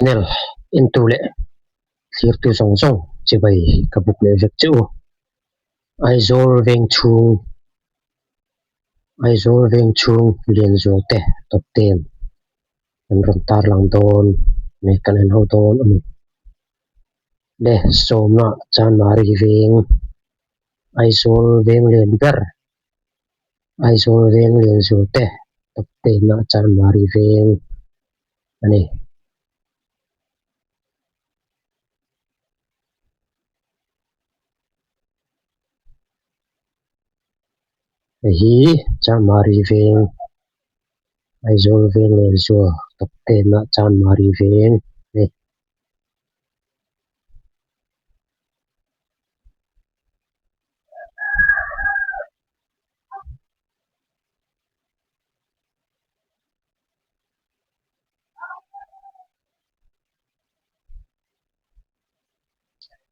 Channel entu leh thlirtu zawng zawng chibai ka buk leh vek che u. Aizawl veng chhung Aizawl veng chhung Lianzual te top ten an rawn tarlang dawn a ni kan en ho dawn a ni. Le sawmna Chanmari veng Aizawl veng lian ber Aizawl veng Lianzual te top ten ah Chanmari veng a ni. Hei hi Chanmari veng Aizawl veng Lianzual top ten ah Chanmari veng a ni.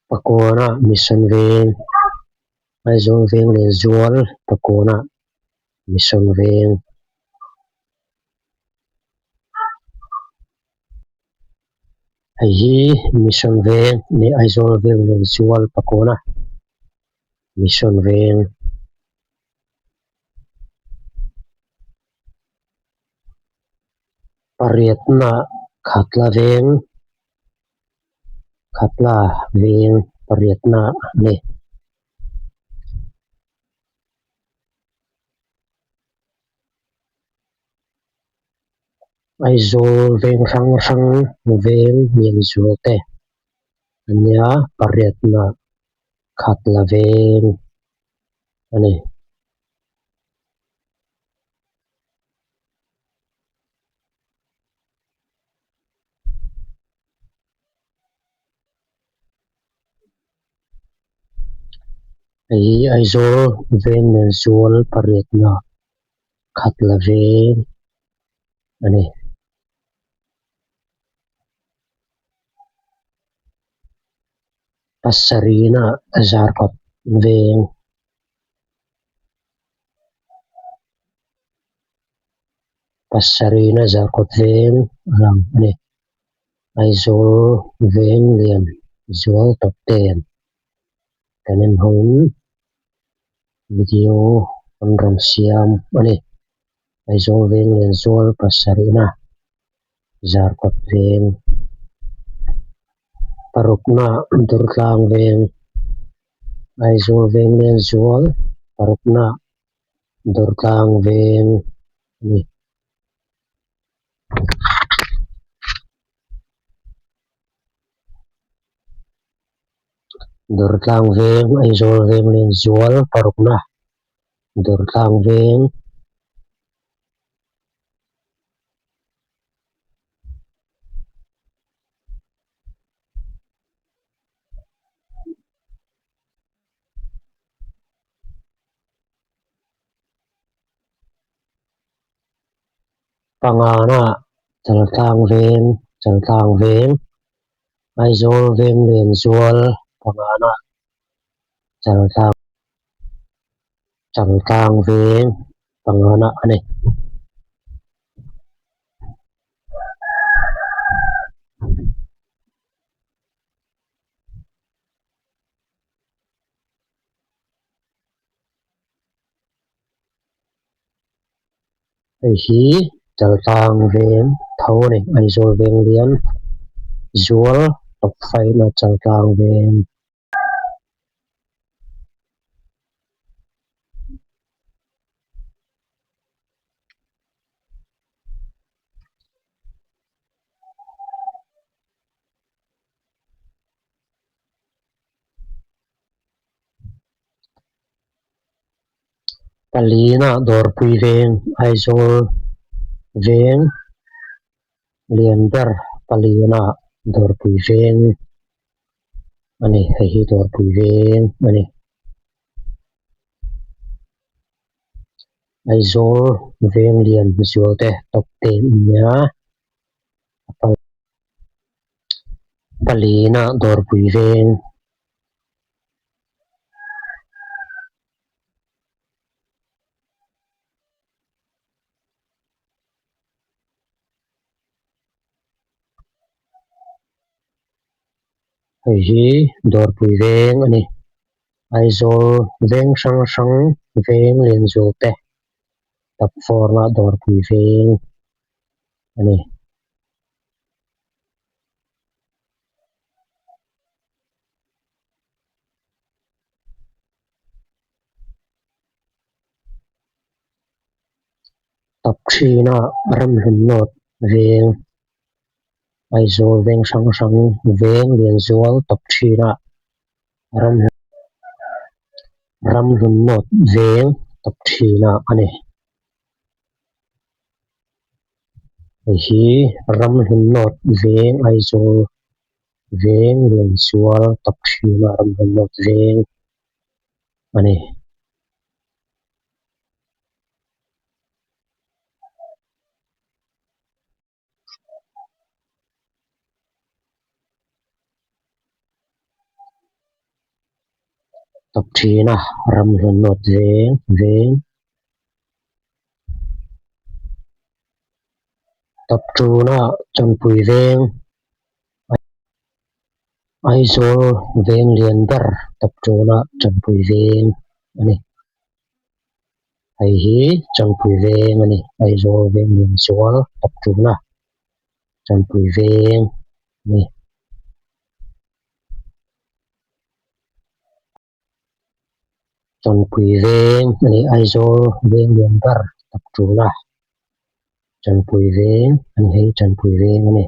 Pakawna mission veng Aizawl veng leh zual pakawna mission veng. Hei hi mission veng leh Aizawl veng leh zual pakawna mission veng. Pariatna khatla veng khatla veng pariatna a ni. Aizawl veng hrang hrang veng Lianzual te a nia pariatna khatla veng a ni. Hei hi Aizawl veng Lianzual pariatna khatla veng a ni. Pasarihna Zarkawt veng. Pasarihna Zarkawt veng a lang a ni. Aizawl veng lian zual tawp ten kan en hoin video an rawn siam a ni. Aizawl veng lian zual pasarihna Zarkawt veng parukna Durtlang veng Aizawl veng lian zual parukna Durtlang veng a ni. Durtlang veng Aizawl veng lian zual parukna Durtlang veng. Pangana Chaltlang veng Chaltlang veng Aizawl veng Lianzual pangana Chaltlang Chaltlang veng pangana a ni. Hei hi Chaltlang veng tho a ni Aizawl veng lian zual tawp faina Chaltlang veng. Palina dawrpui veng Aizawl veng lian ber palina dawrpui veng a ni hei hi dawrpui veng a ni Aizawl veng lian zual te top ten a nia palina dawrpui veng. Hei hi dawrpui veng a ni. Aizawl veng hrang hrang veng Lianzual te top four na dawrpui veng a ni. Top three na Ramhlun North veng Aizawl veng hrang hrang veng Lianzual top three na ram Ramhlun North veng top three na a ni. Hei hi Ramhlun North veng Aizawl veng Lianzual top three na Ramhlun North veng a ni. Tawp thin a Ramhlun nawt veng veng tawp tuna Chawnpui veng Aizawl veng lian ber tawp tuna Chawnpui veng a ni. Hei hi Chawnpui veng a ni Aizawl veng lian zual tawp tuna Chawnpui veng a ni. Chawnpui veng a ni Aizawl veng lian ber tawp tuna Chawnpui veng a ni hei Chawnpui veng a ni.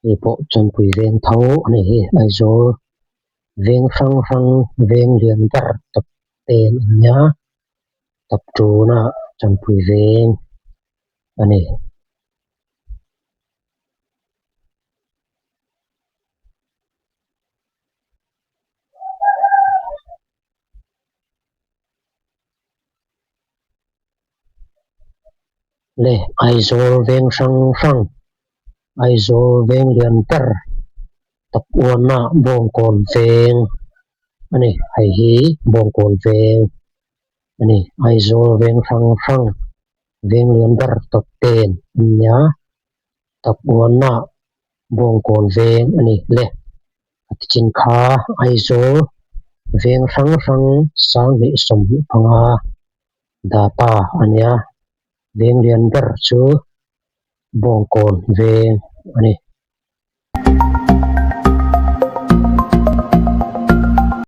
Hei pawh Chawnpui veng tho a ni hi Aizawl veng hrang hrang veng lian ber tawp ten a nia tawp tuna Chawnpui veng a ni. Le Aizawl veng hrang hrang Aizawl veng lian ber tawp uana Bawngkawn veng a ni hei hi Bawngkawn veng a ni Aizawl veng hrang hrang veng lian ber tawp ten a nia tawp uana Bawngkawn veng a ni le. A tichin kha Aizawl veng hrang hrang 2025 data a nia, veng lian ber chu Bawngkawn veng a ni.